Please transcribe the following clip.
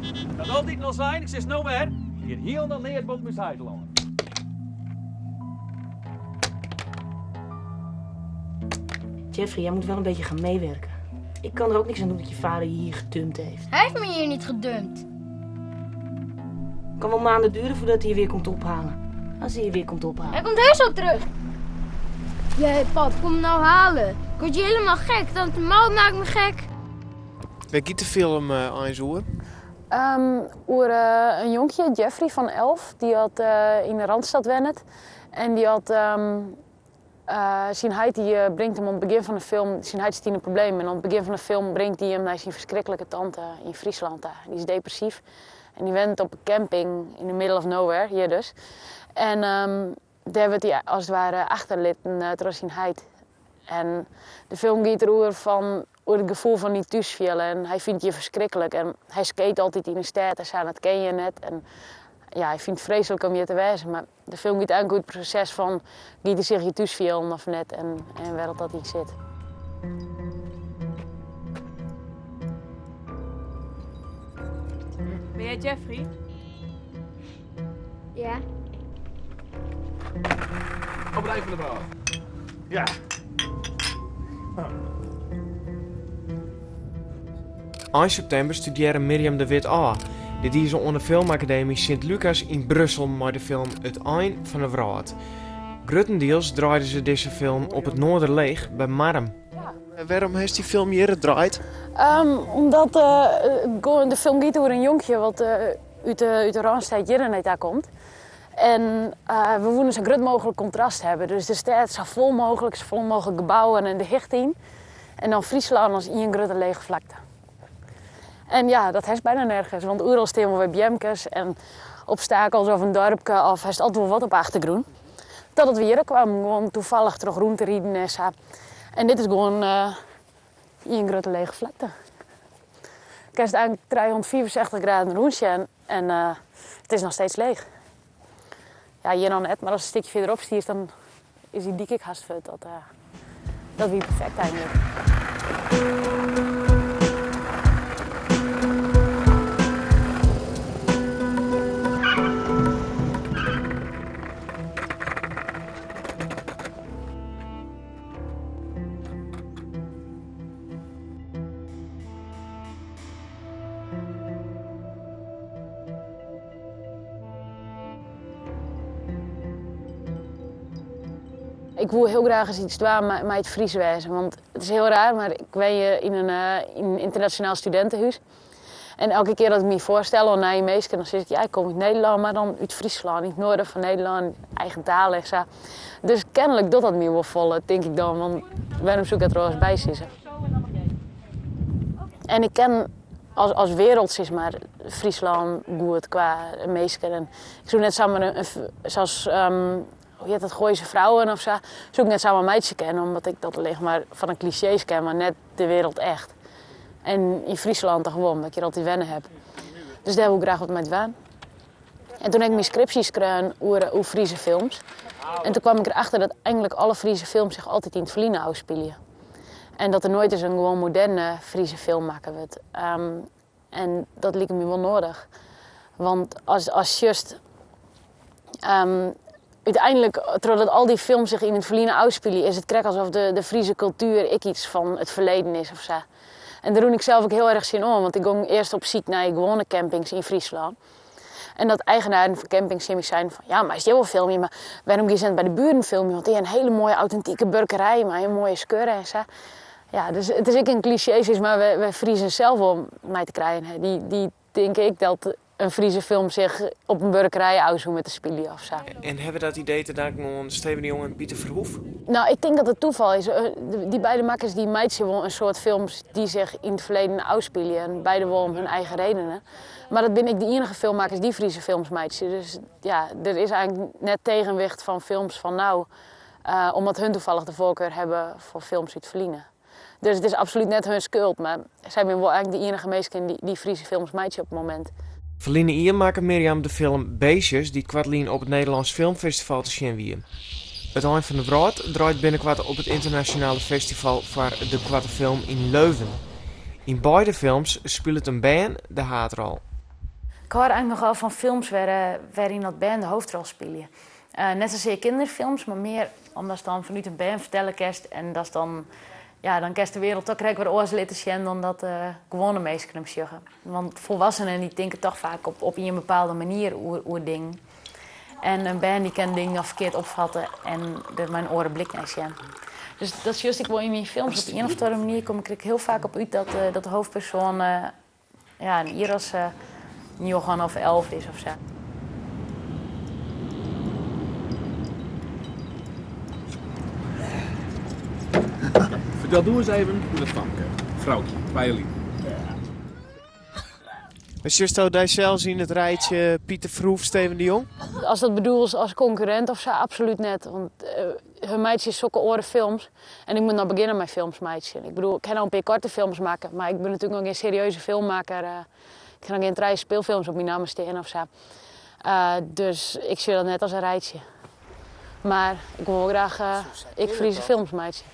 Ik ha it altiten al sein, ik sis it no wer, der giet hielendal neat boppen ús heitelân. Jeffrey, jij moet wel een beetje gaan meewerken. Ik kan er ook niks aan doen dat je vader je hier gedumpt heeft. Hij heeft me hier niet gedumpt. Het kan wel maanden duren voordat hij je weer komt ophalen. Als hij je weer komt ophalen. Hij komt heus al terug. Jij, pap, kom me nou halen. Ik word je helemaal gek. Tante Maud maakt me gek. Wêr giet de film eins oer? Oer in jonkje, Jeffrey fan 11, dy hat yn de Randstad wennet. En dy hat syn heit dy bringt him oan it begjin fan de film, syn heit sit yn de problemen en oan it begjin fan de film bringt dy him nei syn ferskriklike tante yn Fryslân ta. Dy is depressyf en dy wennet op in camping in the middle of nowhere, hjir dus. En dêr wurdt hy as it ware achterlitten troch syn heit. En de film giet deroer fan oer it gefoel fan niet thúsfiele en hy fynt hjir ferskriklik en hy skate altyd yn de stêd en sa en dat ken hjir net en ja, hy fynt it freeslik om hjir te wêzen, mar de film giet eigentlik oer it proses fan giet hy sich hjir thús fielen of net en en wêr dat yn sit. Ben jij Jeffrey? Ja. Op het eind van de wrâld. Ja. Ein septimber studearre Mirjam de With ôf. Dit die se oan de Filmakademy Sint-Lucas yn Brussel mei de film It Ein fan 'e Wrâld. Gruttendiels draaide se dizze film op it Noarderleech by Marrum. Wêrom hast dy film hjirre draaid? Omdat de film giet oer in jonkje wat út de Rânstêd hjirre nei ta komt. En we woene sa grut mooglik kontrast hawwe. Dus de stêd sa fol mooglik, sa folle mooglik gebouwen en de hichte yn. En dan Fryslân as ien grutte lege flakte. En ja, dat hast byna nergens, want oeral stean wol wer beamkes en obstakels of in doarpke of hast altyd wol wat op 'e achtergrûn. Totdat we hjirre kwamen, gewoan toevallig troch rûn te riden en sa. En dit is gewoan ien grutte lege flakte. Kinst eigentlik 365 graden rûn sjen en it is noch steeds leech. Ja, hjir noch net, mar ast in stikje fierderop stiest, dan is dy dyk ek hast fuort. Dat, dat wie perfekt eigentlik. Ik woe hiel graach ris iets dwaan mei it Frysk wêzen, want it is hiel raar, mar ik wenje yn in ynternasjonaal studintehûs. En elke kear dat ik my foarstel oan nije minsken, dan sis ik, ja, ik kom út Nederlân, mar dan út Fryslân, yn it noarden fan Nederlân, eigen taal en sa. Dus kenlik docht dat my wol folle, tink ik dan, want wêrom soe ik dat der oars by sizze? En ik ken as, as wereld sis mar Fryslân goed kwa minsken. En ik soe net samar in, sa's, hoe hjit dat, Gooise Vrouwen of sa, soe ik net samar meitsje kinne, omdat ik dat allinnich mar fan de klisjees ken, mar net de wereld echt. En yn Fryslân toch wol, omdat ik hjir altyd wenne heb. Dus dêr woe ik graach wat mei dwaan. En toen heb ik myn skripsje skreaun oer, oer Friese films. En toen kwam ik erachter dat eigentlik alle Friese films sich altyd yn it ferline ôfspylje. En dat der noait ris in gewoan moderne Friese film makke wurdt. En dat like my wol noadich. Want as, as sjochst, úteinlik, trochdat al dy films sich yn it ferline ôfspylje, is it krekt alsof de, de Friese kultuer ek iets fan it ferleden is of sa. En dêr rûn ik sels ek hiel erch tsjin oan, want ik gong earst op syk nei gewoane campings yn Fryslân. En dat eigenaren fan campings tsjin my seinen fan, ja, meist hjir wol filmje, mar wêrom giest net by de buren filmje? Want dy ha in hiele moaie autentike buorkerij mei in moaie skurre en sa. Ja, dus it is ek in klisjee, sis mar, wêr't Friezen sels wol mei te krijen ha. Dy, dy tinke ek dat in Friese film sich op in buorkerij ôf soe moatte spylje of sa. En hawwe we dat idee te danken oan Steven de Jong en Pieter Verhoeff? No, ik tink dat it toeval is. Dy beide makkers dy meitsje wol in soart films dy't sich yn it ferleden ôfspylje en beide wol om hun eigen redenen. Mar dat binne ek de ienige filmmakkers dy't Friese films meitsje. Dus ja, der is eigentlik net tegenwicht fan films fan no, omdat hun toevallig de voorkeur hawwe foar films út it ferline. Dus it is absolút net hun skuld, mar sy binne wol eigentlik de ienige minsken dy't Friese films meitsje op it momint. Ferline jier makke Mirjam de film Beestjes, dy't koartlyn op it Nederlânsk Filmfestival te sjen wie. It Ein fan de Wrâld draait binnenkoart op it ynternasjonale festival foar de koarte film yn Leuven. Yn beide films spilet in bern de haadrol. Ik hâld eigentlik nochal fan films wêryn dat bern de hoofdrol spylje. Net sasear kinderfilms, mar mear omdatst dan fanút in bern fertelle kinst en datst dan, ja, dan kinst de wereld toch krekt wer oars litte sjen dan dat gewoane minsken him sjogge. Want folwassenen dy tinke toch faak op ien bepaalde manier oer dingen. En in bern dy kin dingen noch ferkeard opfatte en der mei in oare blik nei sjen. Dus dat sjochst ek wol yn myn films. Op ien of oare manier kom ik der ek hiel faak op út dat de hoofdpersoan ja, in jier as njoggen of elf is of sa. Fertel doe ris even oer dat famke, Froukje, twa jier lyn. Sjochsto dysels yn it rijtsje Pieter Verhoeff, Steven de Jong? Ast dat bedoelst as konkurrint of sa, absolút net. Want hun meitsje sokke oare films en ik moat noch begjinne mei films meitsjen. Ik bedoel, ik ha no in pear koarte films makke, mar ik bin natuerlik noch gjin serieuze filmmakker. Ik ha noch gjin trije spylfilms op myn namme stean of sa. Dus ik sjoch dat net as in rijtsje. Mar ik wol wol graach ek Friese films meitsje.